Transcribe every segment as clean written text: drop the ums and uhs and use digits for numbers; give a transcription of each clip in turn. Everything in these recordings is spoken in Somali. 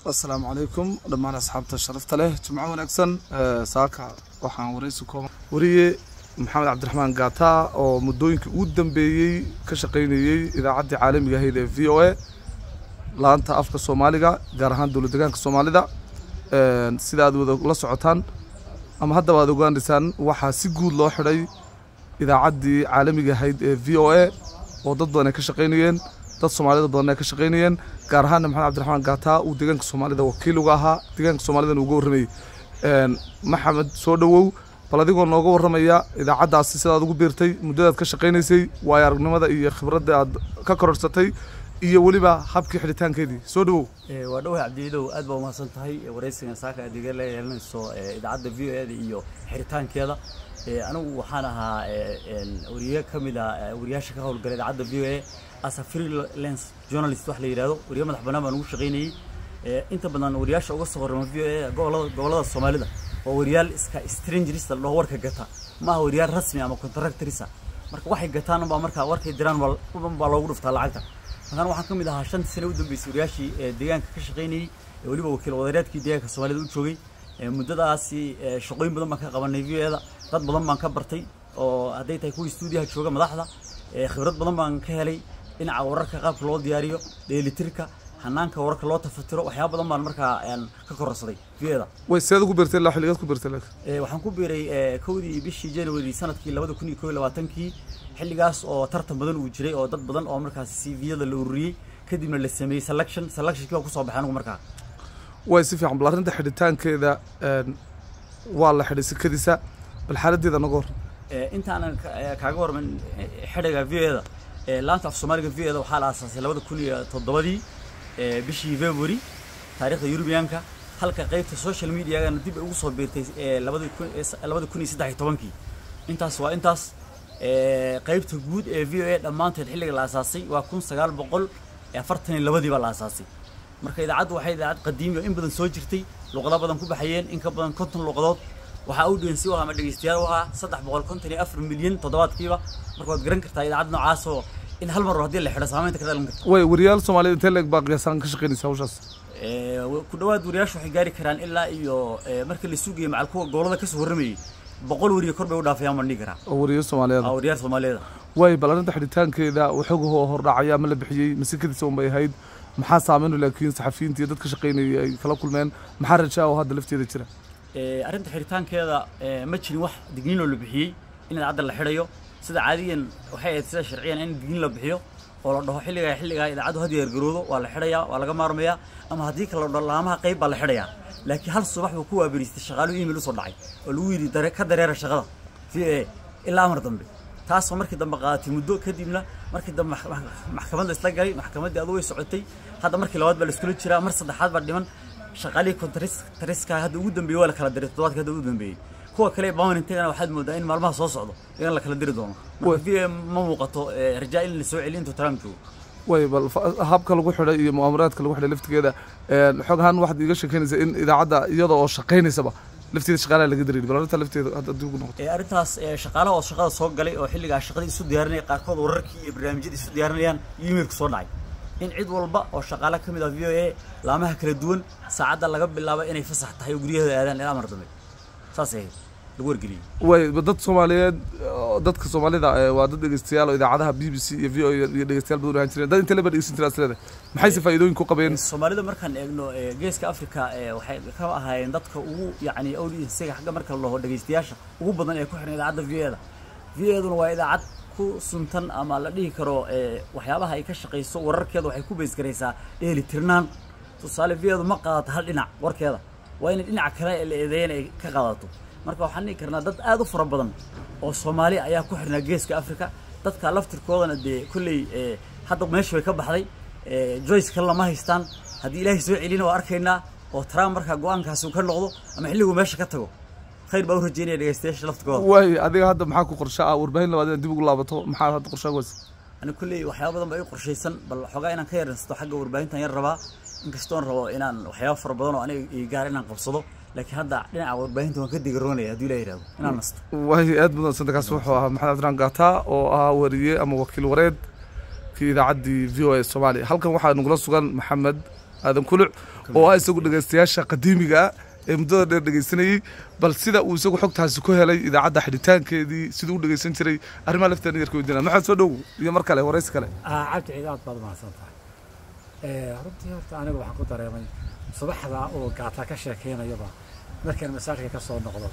Asalaamu calaykum dhammaan asxaabta sharafta leh, jimco wanaagsan. Saaka waxaan waraysi kooban wariye Maxamed Cabdiraxmaan Gaata oo muddooyinkii ugu dambeeyey ka shaqaynayey idaacaddii caalamiga ahayd ee VOA laanta afka Soomaaliga, gaar ahaan dowlad deegaanka Soomaalida. Sida aad wada la socotaan ama haddaba aad ogaanaysaan, waxaa si guud loo xidhay idaacaddii caalamiga ahayd ee VOA oo dad badan ay ka shaqaynayeen, dad Soomaalida badan ay ka shaqaynayeen, gaar ahaanna Maxamed Cabdiraxmaan Gaata uu deegaanka Soomaalida wakiil uga ahaa, deegaanka Soomaalidana uga warramayey. Maxamed, soo dhowow. Bal adigoo nooga warramaya idaacaddaasi sidaad ugu biirtay, muddadaad ka shaqaynaysay, waayo aragnimada iyo khibradda aad ka kororsatay iyo weliba habkii xidhitaankeedii, soo dhowow. Waa dhawahay Cabdiidow, aad baa umahadsan tahay waraysigan saaka aad iga la yeelanayso idaacadda VOA da iyo xiritaankeeda. Anigu waxaan ahaa wariye ka mid ah wariyaasha ka howlgala idaacadda VOA as a freelance journalist wax la yidhahdo, wariye madax bannaan baan ugu shaqaynayey. Inta badan wariyaasha uga soo warrama VOA gobollada Soomaalida waa wariyaal iska strangers la dhaho, warka gata maaha, wariyaal rasmi ama contractors. Marka waxay gataan unbaa marka warkay diraan baa loogu dhuftaa lacagta. Markaan waxaan ka mid ahaa 5-tii sano u dambeysay wariyaashii deegaanka ka shaqaynayey, weliba wakiil wadareedkii deegaanka Soomaalida u joogay. Muddadaasi shaqooyin badan baan ka qabanay VOA da, dad badan baan ka bartay oo hadday tahay kuwii stuudiyaha jooga, madaxda, khibrad badan baan ka helay dhinaca wararka, qaabka loo diyaariyo, dheelitirka, hanaanka wararka loo tafatiro. Waxyaaba badan baan markaa ka kororsaday VOA da. Way seed ugu biirtay ilaa xilligaad ku biirtay laakiin? Waxaan ku biiray 1-dii bishii January sanadkii 2021-kii, xilligaas oo tartan badan uu jiray oo dad badan oo markaas CV-yada la ururiyey, kadibna la sameeyey selection. Selectionkii baa kusoo baxay anigu markaa. Way si fiican. Bal arrinta xidhitaankeeda, waa la xidhay sikadiisa, bal xaaladdeeda naga hor. Intaanan kaaga warman xidhiga VOA da, laanta af Soomaaliga VOA da waxaa la aasaasay 2007-dii bishii February taariikhda Yurubiyaanka, halka qaybta social mediagana dib ay ugu soo biirtay 2013-kii. Intaas waa intaas. Qaybta guud ee VOA dhammaanteed xilliga la aasaasay waa 1942-dii baa la aasaasay. Marka idaacaddu waxay idaacad qadiimi oo in badan soo jirtay, luqado badan ku baxayeen, in ka badan 50 luqadood. Waxaa audience u ahaa ama dhegeystayaal u ahaa 354 milyan toddobaadkiiba. Marka waad garan kartaa idaacad noocaas oo in hal mar haddii la xidho saamaynta ka dhalan karta. Way wariyaal Soomaaliyeed intee leeg baa qiyaasaan ka shaqaynaysa hawshaas? Ku dhowaad wariyaashu waxay gaari karaan ilaa iyo marka la sugayo macal kuwa gobolada kasoo warramayay, 100 wariye kor bay u dhaafayaan baan dhihi karaa. Oo wariyo Soomaaliyeed. Aa, wariyaal Soomaaliyeed. Way bal arrinta xidhitaankeeda waxoogahoo hordhacaya ma la bixiyey mise kadiisa un bay ahayd? Maxaa saameyn laakiin saxafiyiinta iyo dadka shaqaynayay ay kala kulmeen? Maxaa rajaa oo hadda lafteeda jira? Arrinta xiritaankeeda ma jirin wax digniin oo la bixiyey in idaacadda la xidhayo. Sida caadiyan waxay ahayd, sida sharciyan, in digniin la bixiyo oo la dhaho xilligaa xilligaa idaacaddu had diyaargaroodo, waa la xidhayaa, waa laga maarmayaa, ama haddii kale la dhaho laamaha qayb baa la xidhayaa. Laakiin hal subax buu ku waabariistay shaqaaluhu email usoo dhacay oo lagu yidhi dare ka dareera shaqada VOA ilaa amar dambe, taasoo markii dambe qaadatay muddo. Kadibna markii dambe maxkamad la isla galay, maxkamaddii adu way socotay. Hadda markii labaad baa la iskula jiraa, mar saddexaad baa dhiman. Shaqaalihii contractorska hadda ugu dambeeyey waa la kala diray toddobaadka hadda ugu dambeeyey. Kuwa kale permanentigana waxaad moodaa in maalmaha soo socdo iyan la kala diri doono. Marka VOA ma muuqato rajaa in la soo celiyo intuu Trump joogo. Way bal habka lagu xidhay iyo mu'amaraadka lagu xidhay laftigeeda, xog ahaan waxaad iiga sheekeynaysaa in idaacadda iyada oo shaqaynaysaba lafteeda shaqaalaha laga dareeri. Bal arrinta lafteeda hadda dib ugu noqoto. Arrintaas shaqaalaha oo shaqada soo galay oo xilligaa shaqadii isu diyaarinaya, qaarkood wararkii iyo barnaamijyadii isu diyaarinayaan, emailku soo dhacay in cid walba oo shaqaale ka mid ah VOA laamaha kala duwan saacadda laga bilaabo inay fasax tahay oo guryahooda aadaan ilaa amar dambe. Saas ahayd lagu wargeliyey. Way dad Soomaaliyeed dadka Soomaalida waa dad dhegeystayaal oo idaacadaha BBC iyo VOA iyo dhegeystayaal badan u ahaan jireen. Dad intee leba dhegeysan jiraa isleedahay? Maxayse faa'iidooyin ku qabeen? Soomaalida markaan eegno geeska Africa, waxay ka ahaayeen dadka ugu yacni audience-ga xagga marka la dhaho dhegeystayaasha ugu badan ee ku xiran idaacadda VOA da. VOA-duna waa idaacad ku suntan ama la dhihi karo waxyaabaha ay ka shaqayso wararkeeda waxay ku base garaysaa dheeli tirnaan. Tusaale, VOA-du ma qaadato hal dhinac warkeeda, waa inay dhinaca kale la eedeeyana ay ka qaadato. Marka waxaan dhihi karnaa dad aad u fara badan oo Soomaali ayaa ku xirnaa geeska Africa. Dadka laftirkoodana dee kolley hadda meesha way ka baxday, choice kale lama haystaan. Haddii Ilaahay soo celina waa arkaynaa oo Trump markaa go-aankaasi uu ka noqdo ama xilliguu meesha ka tago, khayr baa u rajeynaya dhegeystayaasha laftirkooda. Way adiga hadda maxaa ku qorshe ah? Warbaahin labaad inaad dib ugu laabato, maxaa hadda qorshaha ku haysa? Ani kolley waxyaaba badan baa ii qorshaysan. Bal xoogaa inaan ka yaraysto xagga warbaahintan yar rabaa, inkastoon rabo inaan waxyaaba fara badan oo aniga ii gaar inaan qabsado, laakiin hadda dhinaca warbaahinta waan ka digaroonaya hadduu Ilaah yidhahdo inaan nasto. Way aad mudan sanadkaas wuxuu ahaa Maxamed Cabdiraxmaan Gaata oo ahaa wariye ama wakiil wareed kii idaacaddii VOA Soomaaliya. Halkan waxaa nagula sugan Maxamed Aadan Kuluc. Oo ah isagu dhegeystayaasha qadiimiga ah ee muddada dheer dhegeysanayey, bal sida uu isagu xogtaasi ku helay idaacadda xidhitaankeedii, siduu u dhegeysan jiray, arrimaha lafteena yarka weydiinaa. Maxamed, soo dhow iyo mar kale waraysi kale. Cabdi Ciid, aad baad umahadsan tahay. Runtii horta aniga waxaan ku dareemay subaxda oo Gaataa ka sheekeynayaba markaan masaajidka ka soo noqdo,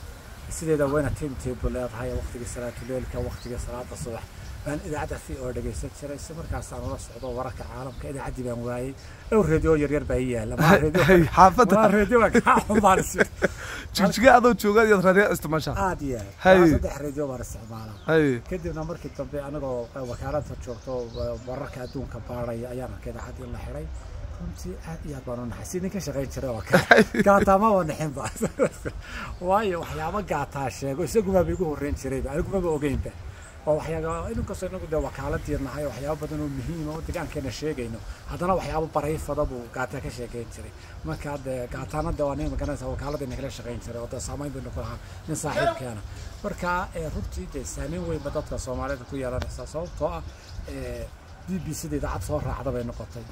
sideeda wayna time table leedahay, waqtigii salaatuleelka, waqtigii salaada subax baan idaacadda VOA dhegeysan jiray, si markaasaan ula socdo wararka caalamka. Idaacaddii baan waayey, dhowr reediyo yar yar baa ii yaala. Xaafadda Maa reediyo baa kaa xumaan. Jigjiga adoo jooga iyaad raadiyo isticmaashaa? Aad iyo aad, 3 reediyo baan isticmaalaa. Kadibna markii dambe anagoo wakaaladda joogto wararka adduunka baaraya ayaan arkay idaacaddii la xiray. Runtii aad iyo aad baan u naxay, si nin ka shaqayn jiray oo kale. Gaataa maba nixinba, waayo waxyaabo Gaataa sheego isagumaaba igu horreyn jirayba, anigumaba ogeynba, oo waxyaaba inkastoo inagu dee wakaaladii nahay, waxyaabo badan oo muhiima oo deegaankeena sheegayno, haddana waxyaabo barayfada buu Gaataa ka sheekeyn jiray. Marka dee Gaataana dee waa nin magaranaysa wakaaladayna kala shaqayn jiray, oo dee saameyn baynu ku lahaa, nin saaxiibkeena. Marka runtii dee saameyn weyn ba dadka Soomaalida ku yeelanaysaa, sababtoo ah BBC da idaacad soo raacda bay noqotay.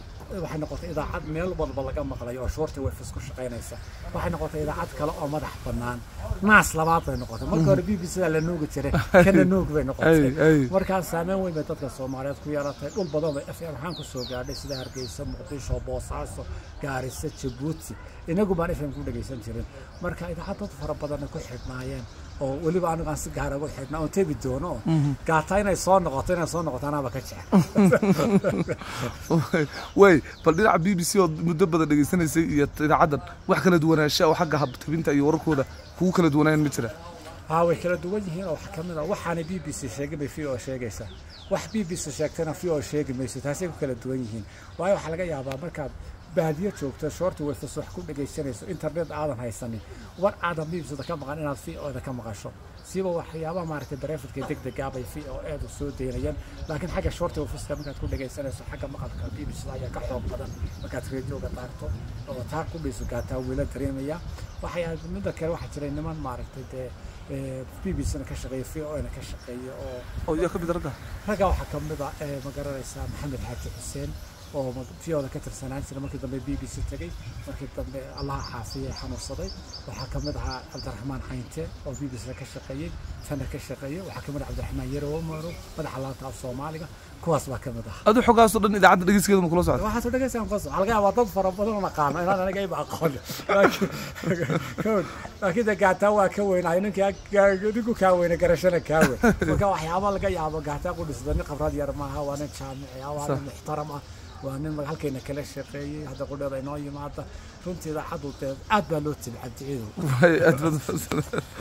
Waxay noqotay idaacad meel walba laga maqlayo oo short waves ku shaqaynaysa. Waxay noqotay idaacad kale oo madax bannaan, naas labaad bay noqotay. Marka hore BBC da la nuugi jiray, kana nuug bay noqotay. Markaa saameyn weyn bay dadka Soomaaliyeed ku yeelatay. Dhul badan bay FM ahaan ku soo gaadhay, sida Hargeysa, Muqdisho, Boosaaso, Gaarisa, Jabuuti. Inagu baan FM ku dhegeysan jirin. Marka idaacad dad fara badanna ku xidhnaayeen, oo weliba anigu aan si gaara ugu xidhnaa oon tebi doono oo Gaataa inay soo noqoto, inay soo noqoto anaaba ka jecel. Way, bal dhinaca BBC oo muddo badan dhegeysanaysay iyo idaacaddan, wax kala duwanaansha oo xagga habtabinta iyo wararkooda kugu kala duwanaayan ma jira? Haa, way kala duwan yihiin, oo waxaa kamid ah waxaanay BBC sheegin bay VOA sheegaysaa, wax BBC sheegtayna VOA sheegi mayso. Taasay ku kala duwan yihiin, waayo waxaa laga yaabaa markaad baadiyo joogto, short waves wax ku dhegaysanayso, internet aadan haysanin, war aadan BBC da ka maqan inaad VOA da ka maqasho. Siba waxyaabaha maaragtay bareefadka degdega bay VOA du soo daynayaan, laakiin xagga short waveska markaad ku dhegaysanayso, xagga maqalka BBC da ayaa ka xoog badan markaad radioga taagto oo taa ku dhiso. Gaataa wiila dareemaya. Waxay ahayd midda kale, waxaa jiray niman maaragtay dee BBC na ka shaqeeya, VOA na ka shaqeeya oo Oo yaa ka mid ragga? Ragga waxaa ka mid ah, ma garanaysaa, Maxamed Xaaji Xuseen oo VOA da ka tirsanaan jiray, markii dambe BBC tegey, markii dambe Allaha caafiyey xanuunsaday. Waxaa ka mid ahaa Cabdiraxmaan Xaynte oo BBC ka shaqeeyey, tana ka shaqeeyey. Waxaa ka mid ah Cabdiraxmaan Yarow Maro, madaxa laanta af Soomaaliga. Kuwaas baa ka mid ah. Adu xogaasoo dhan idaacadda dhegeysigeeda ma kula socota? Waxaasoo dhegeysaan kula socda. Waxaa laga yaabaa dad fara badan oo naqaano inaan aniga iba aqoon, laakiin dee Gaataa waa ka weynahay. Ninka ninku kaa weyne garashana kaa weyn. Marka waxyaaba laga yaabo Gaataa ku dhisda, nin khibrad yar maaha, waa nin jaamici ah, waa nin muxtaram ah, waa nin halkayna kala shaqeeyey, hadda qudheeda inoo yimaada. Runtii idaacaddu dee aad baa loo tibi, Cabdiciidow. Aad baad.